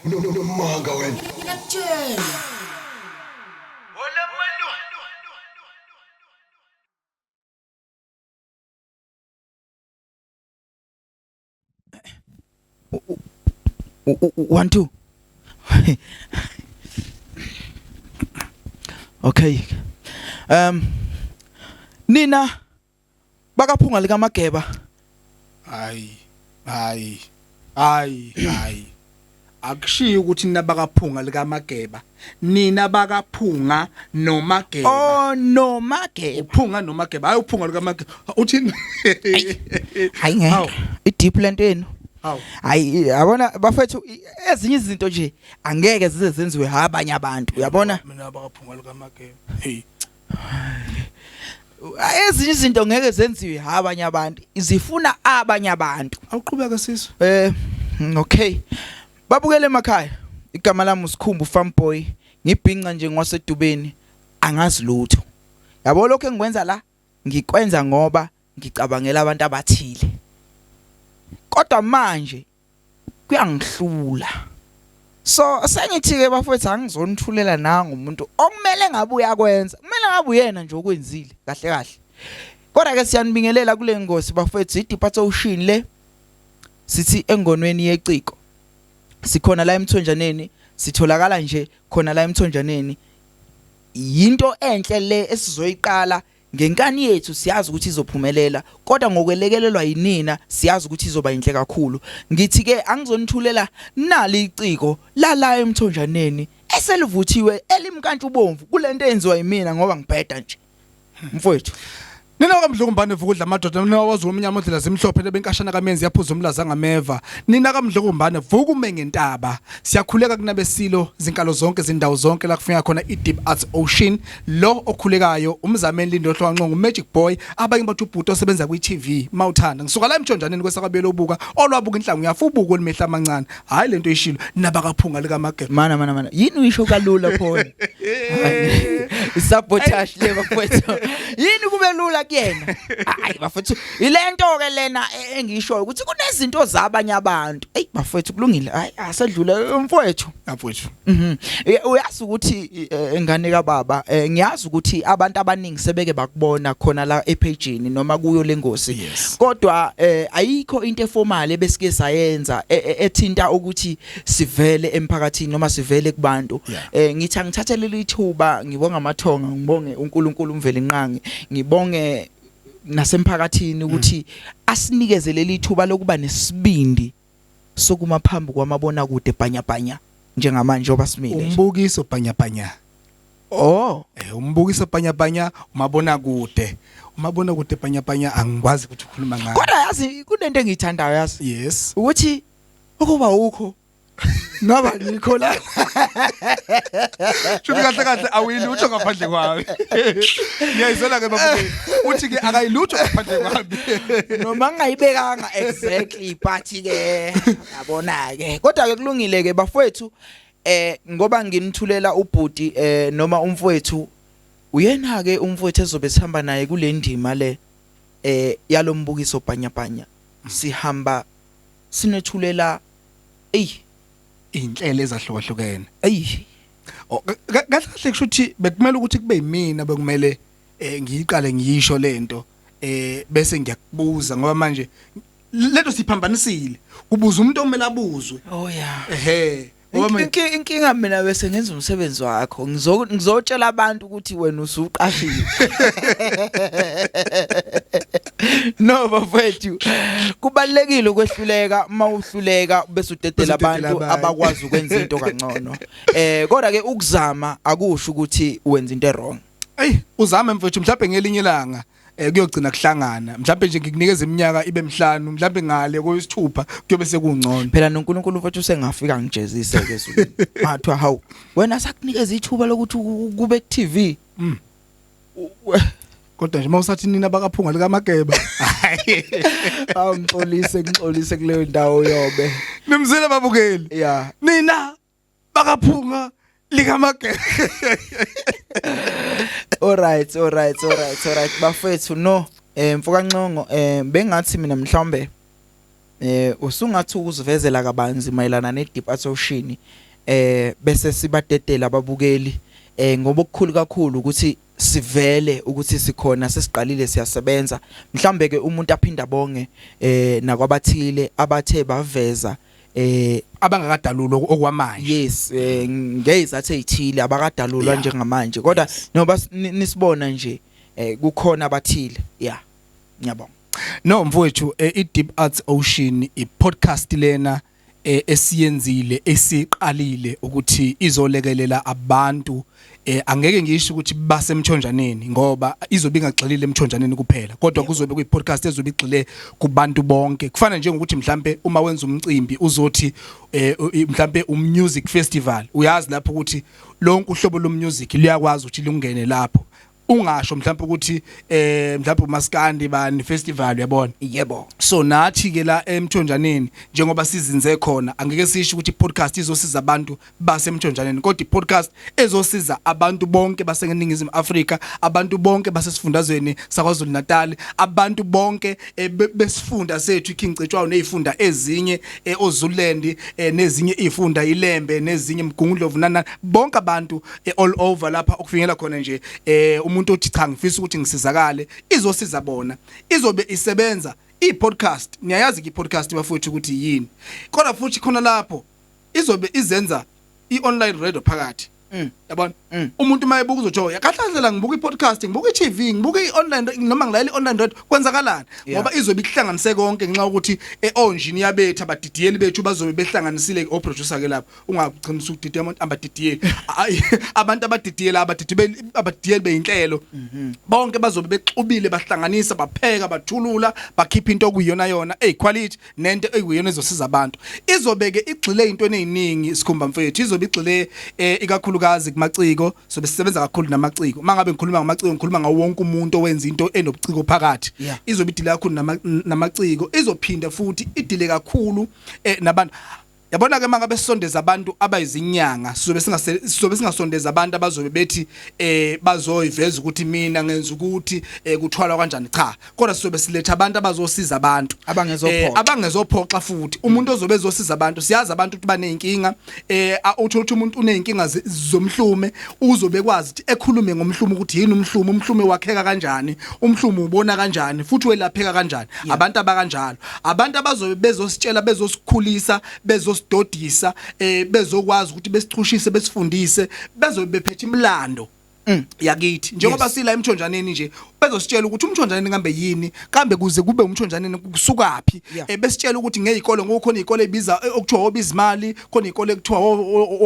Unamanga wena. Ngiyakutshela. One two. Okay. Nina bakaphunga lika Mageba. Hayi. Hayi. Hayi, hayi. Akushiyi ukuthi nina bakaphunga lika Mageba. Nina bakaphunga noMageba. Oh no Mageba. Uphunga noMageba. Hayi uphunga lika Mageba. Uthini? Hayi ngeke. I deep lento yenu. Hawu. Hayi yabona bafethu ezinye izinto nje angeke zize zenziwe abanye abantu uyabona? Mina bakaphunga lika Mageba. Hey. Ezinye izinto ngeke zenziwe abanye abantu. Zifuna abanye abantu. Awuqhubeka siso. Okay. Babukele emakhaya. Igama lami uSikhumbu Farm Boy. Ngibhinca nje ngwasedubeni angazi lutho. Yabo lokho engikwenza la ngikwenza ngoba ngicabangela abantu abathile. Kodwa manje kuyangihlula. So sengithi ke bafowethu angizonithulela nangu umuntu okumele ngabe uyakwenza. Kumele ngabe uyena nje okwenzile kahle kahle. Kodwa ke siyanibingelela kule ngosi bafowethu iDeep Ocean le sithi engonweni yeciko. Sikhona la emthonjaneni sitholakala nje khona la emthonjaneni. Yinto enhle le esizoyiqala ngenkani yethu siyazi ukuthi izophumelela kodwa ngokwelekelelwa yinina siyazi ukuthi izoba inhle kakhulu. Ngithi ke angizonithulela nali iciko lala emthonjaneni eselivuthiwe elimkantsha ubomvu kulento eyenziwa yimina ngoba ngibheda nje. Mfowethu. Nina kaMdlokombane vukudla amadoda nina wazi umnyama ondlela zimhlophe lebenkashana kamenzi yaphuza umlaza ngameva. Nina kaMdlokombane vuka ume ngentaba. Siyakhuleka kunabesilo zinkalo zonke izindawo zonke la kufika khona iDeep Arts Ocean lo okhulekayo umzameni Lindo Hlwanqongo Magic Boy abanye bathi ubhuti osebenza kwi TV mawuthanda. Ngisuka la emtshonjaneni kwesakabelo obuka olwabuka inhlangu yafubuka olimehla amancane. Hayi lento ishilo nabakaphunga lika Mageba. Mana mana mana yini uyisho kalula phona? Sabotage le bafowethu. Yini kube lula kuyena? Hayi bafowethu ilento ke lena engishoyo ukuthi kunezinto zabanye abantu. Ey bafowethu kulungile. Hayi asedlule mfowethu. Mfowethu. Uyazi ukuthi engane kababa ngiyazi ukuthi abantu abaningi sebeke bakubona khona la epageini noma kuyo lengosi. Kodwa ayikho into eformal ebesike sayenza ethinta ukuthi sivele emphakathini noma sivele kubantu. Ngithi angithathe leli thuba ngibonga amathonga ngibonge uNkulunkulu uMvelinqangi ngibonge nasemphakathini ukuthi asinikeze leli thuba lokuba nesibindi sokuma phambi kwamabona kude bhanya bhanya njengamanje oba simile nje. Umbukiso bhanya bhanya. Oh. Umbukiso bhanya bhanya umabona kude. Umabona kude bhanya bhanya angikwazi ukuthi ukhuluma ngani. Kodwa yazi kunento engiyithandayo yazi. Yes. Ukuthi ukuba ukho naba ngikho la. Shuthi kahle kahle awuyilutho ngaphandle kwami. Ngiyayizela ke babukeli. Uthi ke akayilutho ngaphandle kwami. Noma ngingayibekanga exactly but ke yabona ke. Kodwa ke kulungile ke bafowethu ngoba nginithulela ubhuti noma umfowethu uyena ke umfowethu ezobe sihamba naye kule ndima le yalombukiso bhanya bhanya. Sihamba sinethulela ey inhlelo ezahlukahlukene. Ey Kahle kahle kusho ukuthi bekumele ukuthi kube yimina bekumele ngiyiqale ngiyisho lento bese ngiyakubuza ngoba manje lento siphambanisile kubuza umuntu omele abuzwe. Oh yeah. Ehhe. Ngoba manje Inkinga mina bese ngenza umsebenzi wakho ngizotshela abantu ukuthi wena usuqashile. No bafethu kubalekile ukwehluleka mawuhluleka bese udedela abantu abakwazi ukwenza into kangcono. Kodwa ke ukuzama akusho ukuthi wenza into wrong. Ey uzame mfethu mhlawumbe ngelinye ilanga kuyogcina kuhlangana mhlawumbe nje ngikunikeza iminyaka ibe mhlanu mhlawumbe ngale koyisithupha kuyobe sekungcono. Phela noNkulunkulu mfethu usengafika ngijezise ke ezulwini. Mathiwa hawu wena sakunikeza ithuba lokuthi kube ku TV. Kodwa nje mawusathi nina bakaphunga lika Mageba. Awu ngixolise ngixolise kuleyo ndawo yobe. Nimzile babukeli. Yeah. Nina bakaphunga lika Mageba. Alright alright alright alright bafethu no mfoka Nxongo bengathi mina mhlawumbe Usungathi ukuzivezela kabanzi mayelana ne Deep Arts Ocean, bese sibadedela ababukeli, ngoba okukhulu kakhulu ukuthi sivele ukuthi sikhona, sesiqalile siyasebenza. Mhlambe ke umuntu aphinda bonge nakwabathile abathe baveza abangakadalulwa okwamanje. Yes, ngezathu ezithile abakadalulwa njengamanje, kodwa noba nisibona nje, kukhona abathile. Yeah, ngiyabonga. No mfowethu, i-Deep Arts Ocean i-podcast lena esiyenzile, esiqalile ukuthi izolekelela abantu. Angeke ngisho ukuthi basemthonjaneni, ngoba izobe ingagxilile emthonjaneni kuphela, kodwa kuzobe kuyi-podcast ezobe igxile kubantu bonke. Kufana njengokuthi mhlambe uma wenza umcimbi uzothi mhlambe umusic festival, uyazi lapho ukuthi lonke uhlobo lomusic luyakwazi ukuthi lungene lapho. Ungasho mhlawumbe ukuthi mhlawumbe umaskandi bani festival, uyabona? Yebo. So nathi ke la emthonjaneni, njengoba sizinze khona, angeke sisho ukuthi i-podcast izosiza abantu basemthonjaneni, kodwa i-podcast ezosiza abantu bonke baseNingizimu Afrika, abantu bonke basesifundazweni saKwaZulu Natal, abantu bonke besifunda sethu iKing Cetshwayo nezifunda ezinye, oZululand, nezinye izifunda, iLembe nezinye, Mgungundlovu, nana bonke abantu, all over lapha okufinyela khona nje umuntu othi cha, ngifisa ukuthi ngisizakale, izosiza bona. Izobe isebenza i-podcast. Niyayazi ke i-podcast bafowethu ukuthi yini, kodwa futhi khona lapho izobe izenza i-online radio phakathi, yabona? Umuntu mayebuka uzothi, "Oh, kahle la ngibuka i-podcast, ngibuka i-TV, ngibuka i-online, noma ngilalela i-online radio, kwenzakalani?" Ngoba izobe ihlanganise konke, ngenxa yokuthi onjiniya bethu, abadidiyeli bethu bazobe behlanganisile, o-producer ke lapho. Ungagcina usudidiyela abantu abadidiyeli. Ayi, abantu abadidiyela, abadidibeli, abadidiyeli beyinhlelo, bonke bazobe bexubile, bahlanganisa, bapheka, bathulula, bakhipha into okuyiyona yona ey quality nento ekuyiyona ezosiza abantu. Izobe ke igxile ezintweni eziningi, sikhumba mfethu. Izobe igxile ikakhulukazi kumaciko. Sobe sisebenza kakhulu namaciko. Mangabe ngikhuluma ngamaciko, ngikhuluma ngawo wonke umuntu owenza into enobuciko phakathi. Izobe idile kakhulu namaciko. Izophinda futhi idile kakhulu nabantu, yabona ke, mangabe sisondeza abantu abayizinyanga, sizobe singasondeza abantu abazobe bethi bazoyiveza ukuthi mina ngenza ukuthi kuthwalwa kanjani. Cha, kodwa sizobe siletha abantu abazosiza abantu. Abangezophoxa. Abangezophoxa futhi, umuntu ozobe ezosiza abantu. Siyazi abantu ukuthi baneyinkinga, uthola ukuthi umuntu uneyinkinga zomhlume, uzobe kwazi ukuthi ekhulume ngomhlume, ukuthi yini umhlume, umhlume wakheka kanjani, umhlume ubona kanjani, futhi welapheka kanjani. Abantu abakanjalo, abantu abazobe bezositshela, bezosikhulisa, bezosidodisa, bezokwazi ukuthi besichushise, besifundise, bezobe bephethe imilando yakithi, njengoba sila emthonjaneni nje, bezositshela ukuthi umthonjaneni kambe yini, kambe kuze kube umthonjaneni kusukaphi. Besitshela ukuthi ngezikole, ngokukhona izikole ebiza okuthiwa obizimali, khona izikole ekuthiwa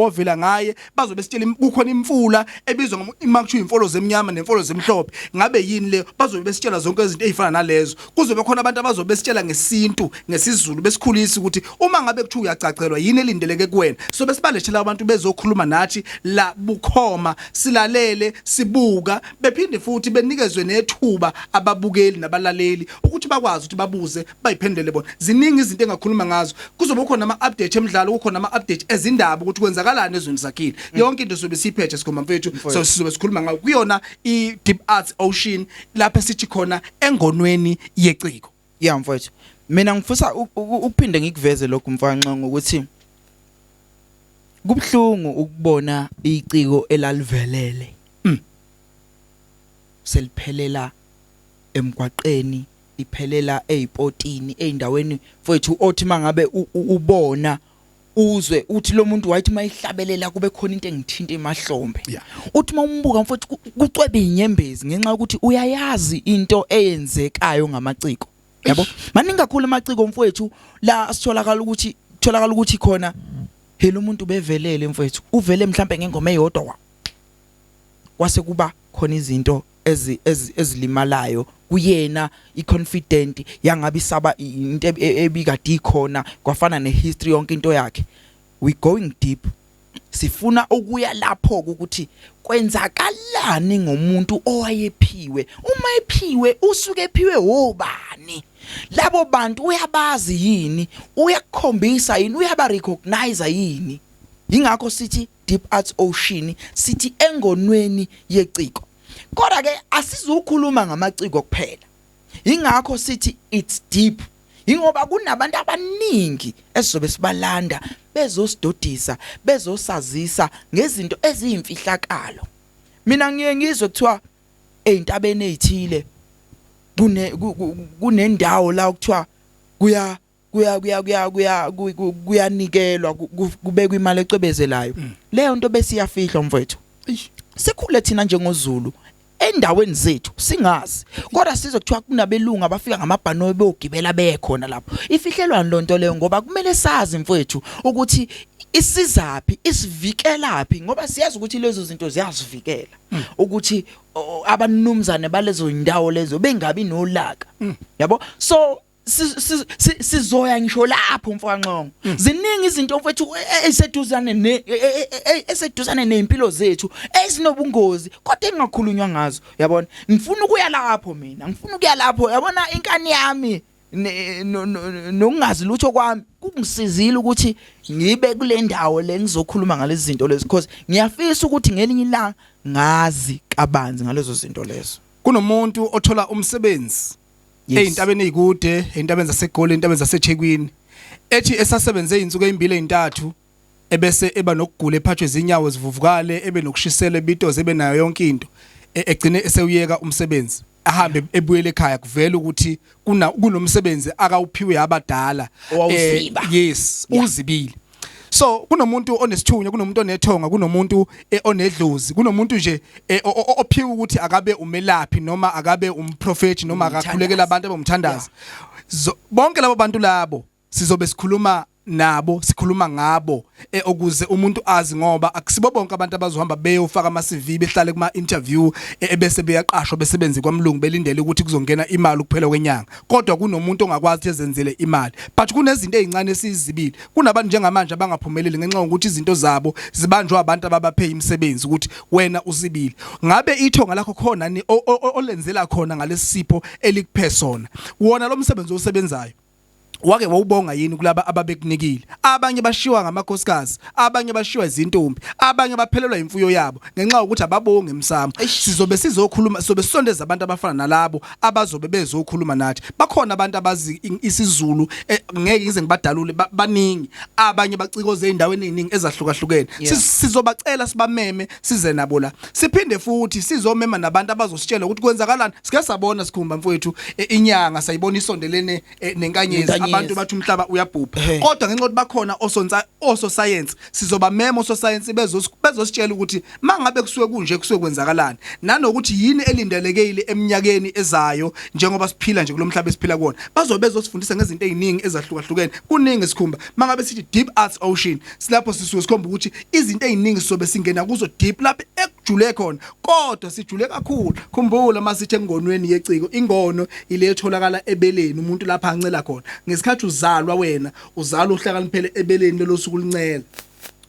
ovela ngaye. Bazobe besitshela kukhona imfula ebizwa uma kuthiwa imfolo zemnyama nemfolo zemhlophe, ngabe yini leyo? Bazobe besitshela zonke izinto ezifana nalezo. Kuzobe khona abantu abazobe besitshela ngesintu, ngesiZulu, besikhulisa ukuthi uma ngabe kuthiwa uyacacelwa, yini elindeleke kuwena. So besibalethela abantu bezokhuluma nathi la bukhoma, silalele, sibuka, bephinde futhi benikezwe nethuba ababukeli nabalaleli ukuthi bakwazi ukuthi babuze, bayiphendule bona. Ziningi izinto engakhuluma ngazo. Kuzobe kukhona ama-update emidlalo, kukhona ama-update ezindaba, ukuthi kwenzakalani ezweni sakhile. Yonke into sobe siyiphethe, sikhomba mfethu. So sizobe sikhuluma ngayo kuyona i-Deep Arts Ocean, lapho esithi khona engonweni yeciko. Yeah mfowethu, mina ngifisa ukuphinde ngikuveze lokhu, mfanxa, ukuthi kubhlungu ukubona iciko elalivelele seliphelela emgwaqeni, iphelela ezipotini, eindaweni mfowethu othi mangabe ubona, uzwe uthi lo muntu wayithi mayihlabelela kube khona into engithinta emahlombe. Uthi mawumbuka mfowethu, kucwebe inyembezi ngenxa yokuthi uyayazi into eyenzekayo ngamaciko, yabo? Maningi kakhulu amaciko mfowethu la sitholakala ukuthi tholakala ukuthi khona hela umuntu bevelele mfowethu, uvele mhlambe ngengoma eyodwa, kwase kuba khona izinto ezilimalayo kuyena, iconfident yangabe isaba into ebikade ikhona, kwafana nehistory yonke into yakhe. We going deep, sifuna ukuya lapho ukuthi kwenzakalani ngomuntu owayephiwe. Uma ephiwe, usuke ephiwe obani labo bantu? Uyabazi yini? Uyakukhombisa yini? Uyaba recognize yini? Ingakho sithi Deep Arts Ocean, sithi engonweni yeciko, kodwa ke asizukhuluma ngamaciko kuphela. Ingakho sithi it's deep. Ingoba kunabantu abaningi esizobe sibalanda bezosidodisa, bezosazisa ngezinto eziyimfihlakalo. Mina ngiye ngizwe kuthiwa ezintabeni ezithile kune kunendawo la kuthiwa kuya kuya kuya kuya kuya kuyanikelwa kubekwa imali ecwebezelayo. Leyo nto bese iyafihlwa mfowethu. Sikhule thina njengoZulu endaweni zethu singazi, kodwa sizwe kuthiwa kunabelungu abafika ngamabhanoyi beyogibela bekhona lapho. Ifihlelwani lonto leyo? Ngoba kumele sazi mfowethu ukuthi isizaphi, isivikelaphi, ngoba siyazi ukuthi lezo zinto ziyasivikela ukuthi abanumzane balezo indawo lezo bengabi nolaka, yabo. So sizoya ngisho lapho mfokanxongo. Ziningi izinto mfethu eseduzane ne eseduzane nezimpilo zethu ezinobungozi kodwa engakhulunywa ngazo, yabona. Ngifuna ukuya lapho mina, ngifuna ukuya lapho, yabona. Inkani yami nokungazi lutho kwami kungisizile ukuthi ngibe kule ndawo le ngizokhuluma ngalezi zinto lezi, because ngiyafisa ukuthi ngelinye ilanga ngazi kabanzi ngalezo zinto lezo. Kunomuntu othola umsebenzi ezintabeni ezikude, ezintabeni zaseGoli, ezintabeni zaseThekwini, ethi esasebenze izinsuku ezimbili ezintathu ebese eba nokugula, ephathwe izinyawo zivuvukale, ebe nokushisela, ebitoze, ebe nayo yonke into, egcine esewuyeka umsebenzi, ahambe ebuyele ekhaya, kuvela ukuthi kuna kunomsebenzi akawuphiwe abadala. Owawuziba. Yes, uzibile. So kunomuntu onesithunywa, kunomuntu onethonga, kunomuntu onedlozi, kunomuntu nje ophiwe ukuthi akabe umelaphi noma akabe umprofeti noma akakhulekela abantu abomthandazi. Bonke labo bantu labo sizobe sikhuluma nabo, sikhuluma ngabo ukuze umuntu azi, ngoba akusibo bonke abantu abazohamba beyofaka ama CV, behlale kuma interview, ebese beyaqashwa besebenze kwamlungu, belindele ukuthi kuzongena imali kuphela kwenyanga. Kodwa kunomuntu ongakwazi ukuthi ezenzele imali, but kunezinto ezincane esizibile. Kunabantu njengamanje abangaphumeleli ngenxa yokuthi izinto zabo zibanjwa abantu ababaphe imisebenzi ukuthi wena usibile. Ngabe ithonga lakho khona ni olenzela khona ngalesipho elikuphe sona, wona lo msebenzi osebenzayo wake wawubonga yini kulaba ababekunikile? Abanye bashiwa ngamakhosikazi, abanye bashiwa izintombi, abanye baphelelwa imfuyo yabo ngenxa yokuthi ababongi emsamo. Sizobe sizokhuluma, sizobe sisondeza abantu abafana nalabo abazobe bezokhuluma nathi. Bakhona abantu abazi isiZulu, ngeke ngize ngibadalule, baningi. Abanye bacikoze ezindaweni eziningi ezahlukahlukene. Sizobacela sibameme size nabo la. Siphinde futhi sizomema nabantu abazositshela ukuthi kwenzakalani. Sike sabona sikhumba mfowethu, inyanga sayibona isondelene nenkanyezi. Nenkanyezi. Abantu bathi umhlaba uyabhubha, kodwa ngenxa yokuthi bakhona ososayensi, sizobamema ososayensi bezositshela ukuthi mangabe kusuke kunje kusuke kwenzakalani, nanokuthi yini elindelekile eminyakeni ezayo njengoba siphila nje kulomhlaba esiphila kuwona. Bazobe bezosifundisa ngezinto eziningi ezahlukahlukene. Kuningi sikhumba. Mangabe sithi Deep Arts Ocean, silapho sisuke sikhomba ukuthi izinto eziningi sizobe singena kuzo deep, lapho ekujule khona, kodwa sijule kakhulu. Khumbula masithi engonweni yeciko, ingono ile etholakala ebeleni umuntu lapha ancela khona ngesikhathi uzalwa. Wena uzalwa uhlakaniphele ebeleni lelo suku lincela,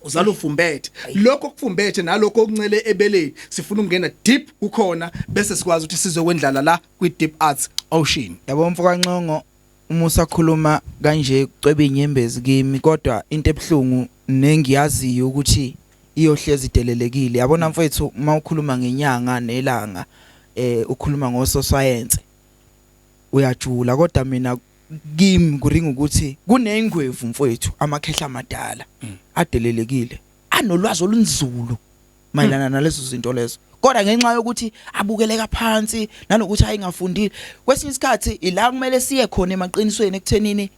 uzalwa ufumbethe lokho kufumbethe nalokho okuncele ebeleni. Sifuna ukungena deep kukhona bese sikwazi ukuthi sizokwendlala la kwi Deep Arts Ocean. Yabo mfokanxongo, uma usakhuluma kanje kucweba inyembezi kimi, kodwa into ebuhlungu nengiyaziyo ukuthi iyohlezi idelelekile. Yabona mfethu, uma ukhuluma ngenyanga nelanga, ukhuluma ngososayensi, uyajula, kodwa mina kimi kuringa ukuthi kunengwevu mfowethu, amakhehla amadala adelelekile anolwazi olunzulu mayelana nalezo zinto lezo, kodwa ngenxa yokuthi abukeleka phansi nanokuthi ayingafundile kwesinye isikhathi, ila kumele siye khona emaqinisweni ekuthenini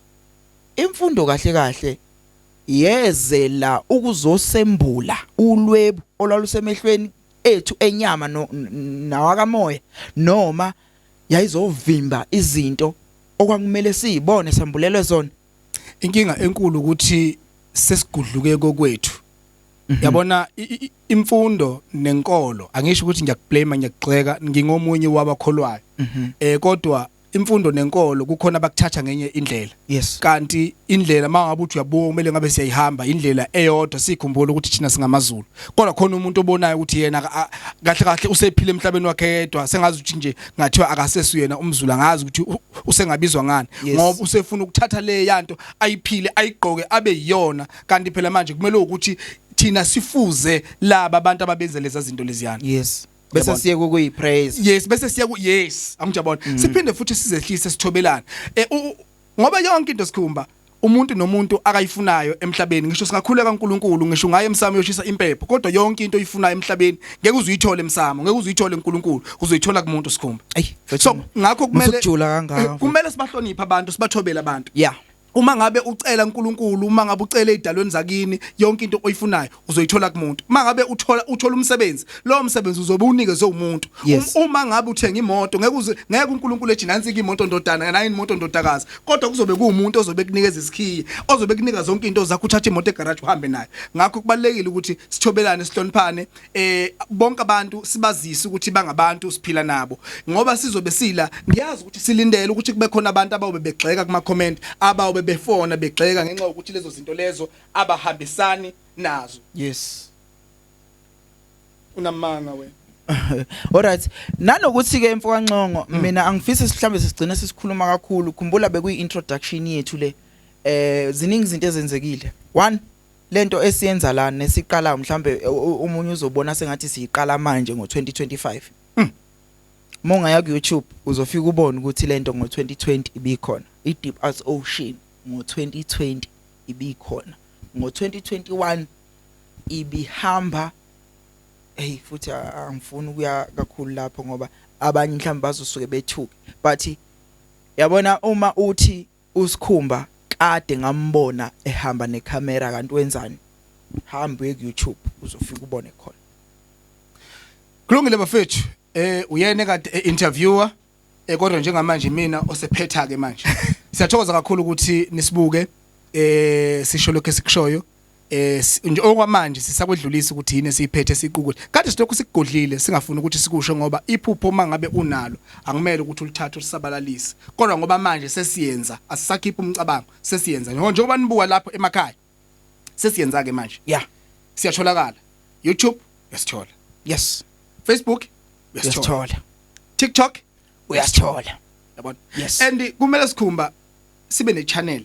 imfundo kahle kahle yezela ukuzosembula ulwebu olwalusemehlweni ethu enyama nawakamoya, noma yayizovimba izinto okwakumele siyibone sambulelwe zona. Inkinga enkulu ukuthi sesigudluke kokwethu, yabona. Imfundo nenkolo, angisho ukuthi ngiyakublame, ngiyakugxeka, ngingomunye wabakholwayo, kodwa imfundo nenkolo kukhona abakuthatha ngenye indlela. Kanti indlela mangabe uthi uyabuka kumele ngabe siyayihamba indlela eyodwa, sikhumbule ukuthi thina singamaZulu. Kodwa khona umuntu obonayo ukuthi yena kahle kahle usephila emhlabeni wakhe yedwa, sengazi ukuthi nje ngathiwa akasesu yena umZulu, angazi ukuthi usengabizwa ngani, ngoba usefuna ukuthatha le yanto ayiphile, ayigqoke, abe yiyona. Kanti phela manje kumele ukuthi thina sifuze laba abantu ababenze lezi zinto leziyana. Yes, bese siye kuyi praise. Yes, bese siya ku yes, angijabona. Siphinde futhi sizehlise, sithobelana. Ngoba yonke into, sikhumba, umuntu nomuntu akayifunayo emhlabeni, ngisho singakhuleka uNkulunkulu, ngisho ngaye emsamo yoshisa impepho, kodwa yonke into oyifunayo emhlabeni ngeke uzuyithole emsamo, ngeke uzuyithole uNkulunkulu, uzoyithola kumuntu, sikhumba. Ey. So ngakho kumele Musukujula kangaka. Kumele sibahloniphe abantu, sibathobele abantu. Uma ngabe ucela uNkulunkulu, uma ngabe ucela ezidalweni zakini, yonke into oyifunayo uzoyithola kumuntu. Uma ngabe uthola umsebenzi, lowo msebenzi uzobe unikezwe umuntu. Uma ngabe uthenga imoto, ngeke uNkulunkulu ethi nansi imoto ndodana, nayi imoto ndodakazi, kodwa kuzobe kuwumuntu ozobe kunikeza isikhiye, ozobe kunika zonke into zakho, uthathe imoto egarage uhambe nayo. Ngakho kubalekile ukuthi sithobelane, sihloniphane, bonke abantu sibazise ukuthi bangabantu, siphila nabo, ngoba sizobe sila. Ngiyazi ukuthi silindele ukuthi kube khona abantu abawobe begxeka kuma comment, abawobe befona begxeka ngenxa yokuthi lezo zinto lezo abahambisani nazo. Unamanga wena. Alright, nanokuthi ke mfoka Nxongo, mina angifisi mhlambe sigcine sisikhuluma kakhulu. Khumbula bekuyi introduction yethu le. Ziningi izinto ezenzekile. One, lento esiyenza la nesiqala, mhlambe omunye uzobona sengathi siyiqala manje ngo2025. Mongaya ku YouTube uzofika ubone ukuthi lento ngo2020 ibikhona. I Deep Arts Ocean ngo2020 ibikhona. Ngo2021 ibihamba. Hey, futhi angifuni ukuya kakhulu lapho ngoba abanye mhlawumbe bazosuke bethuke, but yabona uma uthi uSikhumba kade ngambona ehamba necamera, kanti wenzani? Hamba uye ku YouTube uzofika ubone khona. Kulungile bafethu, uyena kade interviewer, kodwa njengamanje mina osephetha ke manje. Siyathokoza kakhulu ukuthi nisibuke, sisho lokho esikushoyo. Nje okwamanje sisakwedlulisa ukuthi yini esiyiphethe siqukule. Kade silokhu sikugodlile, singafuni ukuthi sikusho, ngoba iphupho mangabe unalo akumele ukuthi ulithathe ulisabalalise. Kodwa ngoba manje sesiyenza, asisakhipha umcabango, sesiyenza. Njengoba nibuka lapho emakhaya, sesiyenza ke manje. Siyatholakala. YouTube uyasithola. Facebook uyasithola. Uyasithola. TikTok uyasithola. Yabona? Yes. And kumele, sikhumba, sibe ne channel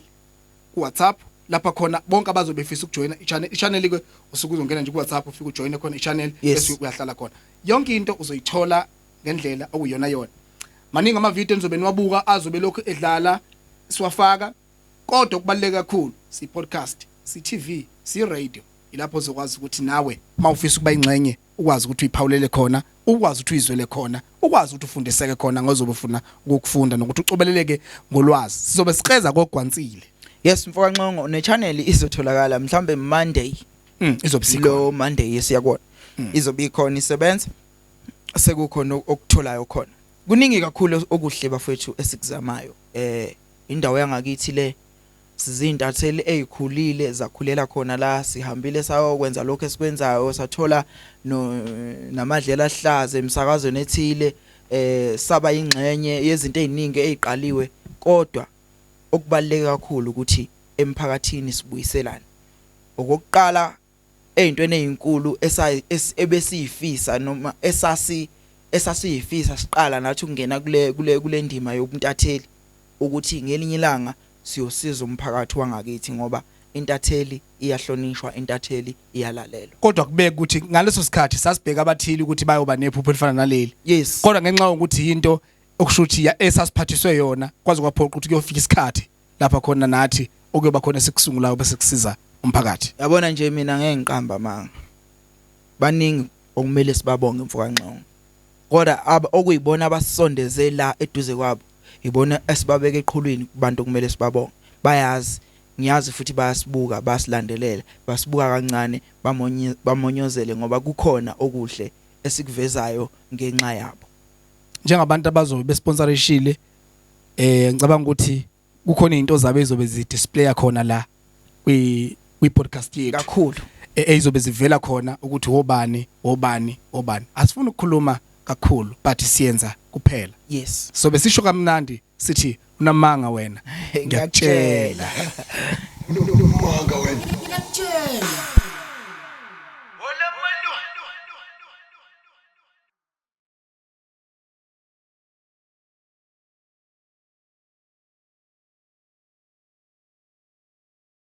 ku WhatsApp lapha khona bonke abazobe befisa ukujoina i-channel. I-channel ke usuke uzongena nje ku WhatsApp, ufike ujoine khona i-channel, bese uyahlala khona. Yonke into uzoyithola ngendlela okuyona yona. Maningi ama video enizobe niwabuka, azobe lokhu edlala siwafaka, kodwa okubaluleke kakhulu, si podcast, si TV, si radio, ilapho uzokwazi ukuthi nawe mawufisa ukuba ingxenye ukwazi ukuthi uyiphawulele khona, ukwazi ukuthi uyizwele khona, ukwazi ukuthi ufundiseke khona ngozobe ufuna ukukufunda nokuthi ucobeleleke ngolwazi. Sizobe siqeza kogwansile. Yes, mfoka Nxongo, ne channel izotholakala mhlambe Monday. Izobe sikhona. Lo Monday esiyakona izobe ikhona isebenza, sekukhona okutholayo khona. Kuningi kakhulu okuhle bafethu esikuzamayo. Indawo yangakithi le, sizintatheli ezikhulile, zakhulela khona la. Sihambile sayokwenza lokho esikwenzayo, sathola no namadlela ahlaza emsakazweni ethile, saba ingxenye yezinto eziningi eziqaliwe, kodwa okubaluleke kakhulu ukuthi emphakathini sibuyiselane. Okokuqala ezintweni ezinkulu ebesiyifisa noma esasiyifisa siqala nathi ukungena kule ndima yobuntatheli, ukuthi ngelinye ilanga siyosiza umphakathi wangakithi, ngoba intatheli iyahlonishwa, intatheli iyalalelwa. Kodwa kubeka ukuthi ngaleso sikhathi sasibheka abathile ukuthi bayoba nephupho elifana naleli. Kodwa ngenxa yokuthi into okusho ukuthi esasiphathiswe yona, kwaze kwaphoqa ukuthi kuyofika isikhathi lapha khona nathi okuyoba khona esikusungulayo bese kusiza umphakathi. Yabona nje, mina ngeke ngiqamba manga, baningi okumele sibabonge mfoka Nxongo, kodwa okuyibona abasondeze la eduze kwabo, ibona esibabeka eqhulwini kubantu okumele sibabonge. Bayazi, ngiyazi futhi bayasibuka, bayasilandelela, basibuka kancane, bamonyozele ngoba kukhona okuhle esikuvezayo ngenxa yabo. Njengabantu abazobe besponsorishile, ngicabanga ukuthi kukhona izinto zabo ezobe zidisplaya khona la kwi podcast yethu. Kakhulu. Eyizobe zivela khona ukuthi wobani, wobani, wobani. Asifuni ukukhuluma kakhulu, but siyenza kuphela. Sobe sisho kamnandi sithi unamanga wena, ngiyakutshela. Unamanga wena. Ngiyakutshela.